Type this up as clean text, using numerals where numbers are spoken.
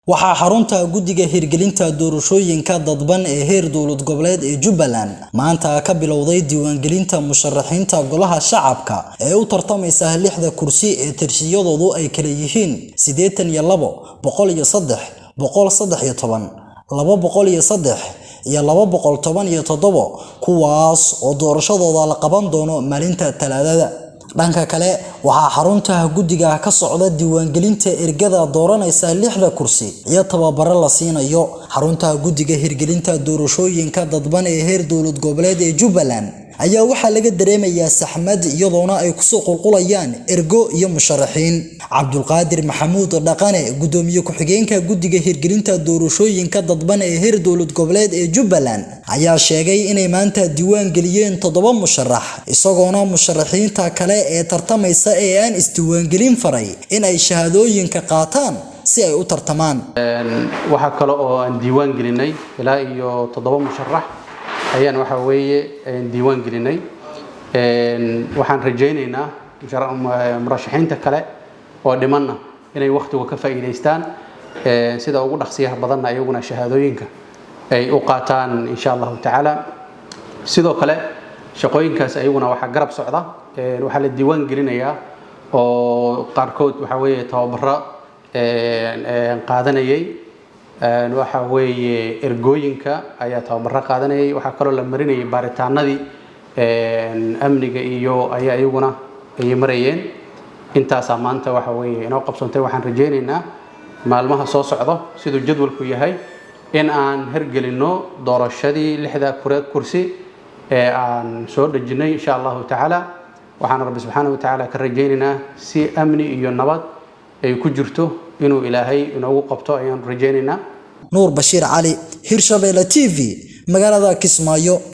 Waxaa xarunta guddiga hirgelinta doorashooyinka dadban ee heer dowlad goboleed ee Jubbaland maanta ka bilowday diiwaangelinta musharaxiinta golaha shacabka ee u tartamaysa lixda kursi ee tirsiyadoodu ay kala yihiin 82, 103, 113, 203 iyo 217, kuwaas oo doorashadooda la qaban doono maalinta Talaadada. Dhanka kale, waxaa xarunta guddiga ka socda diiwaangelinta ergada dooranaysa lixda kursi iyo tababaro la siinayo. Xarunta guddiga hirgelinta doorashooyinka dadban ee heer dowlad goboleed ee Jubbaland ayaa waxaa laga dareemayaa saxmad, iyadoona ay kusoo qulqulayaan ergo iyo musharaxiin. Cabdulqaadir Maxamuud Dhaqane, gudoomiye ku-xigeenka guddiga hirgelinta doorashooyinka dadban ee heer dowlad goboleed ee Jubbaland, ayaa sheegay inay maanta diiwaan geliyeen 7 musharax, isagoona musharaxiinta kale ee tartamaysa ee aan isdiiwaangelin faray in ay shahaadooyinka qaataan si ay u tartamaan. Waxaa kale oo aan diiwaan gelinay ilaa iyo 7 musharax ayaan waxa weeye diiwaan gelinay. Waxaan rajaynaynaa murashaxiinta kale oo dhimanna inay wakhtiga ka faa'iidaystaan, sida ugu dhaqsiyaha badanna iyaguna shahaadooyinka ay u qaataan, insha Allahu tacaala. Sidoo kale shaqooyinkaas ayaguna waxaa garab socda, waxaa la diiwaan gelinayaa oo qaarkood waxa weeye tababaro qaadanayay, waxa weeye ergooyinka ayaa tababaro qaadanayay. Waxaa kaloo la marinayay baaritaanadii amniga iyo ayaa iyaguna ay marayeen. Intaasaa maanta waxa weeye inoo qabsantay. Waxaan rajaynaynaa maalmaha soo socdo, siduu jadwalku yahay, in aan hirgelinno doorashadii lixda kursi ee aan soo dejinnay, insha Allahu tacaala. Waxaan Rabbi subxaanahu wa tacaala ka rajaynaynaa si amni iyo nabad ay ku jirto inuu Ilaahay inoogu qabto ayaan rajaynaynaa. Nuur Bashiir Cali, Hirshabeelle TV, magaalada Kismaayo.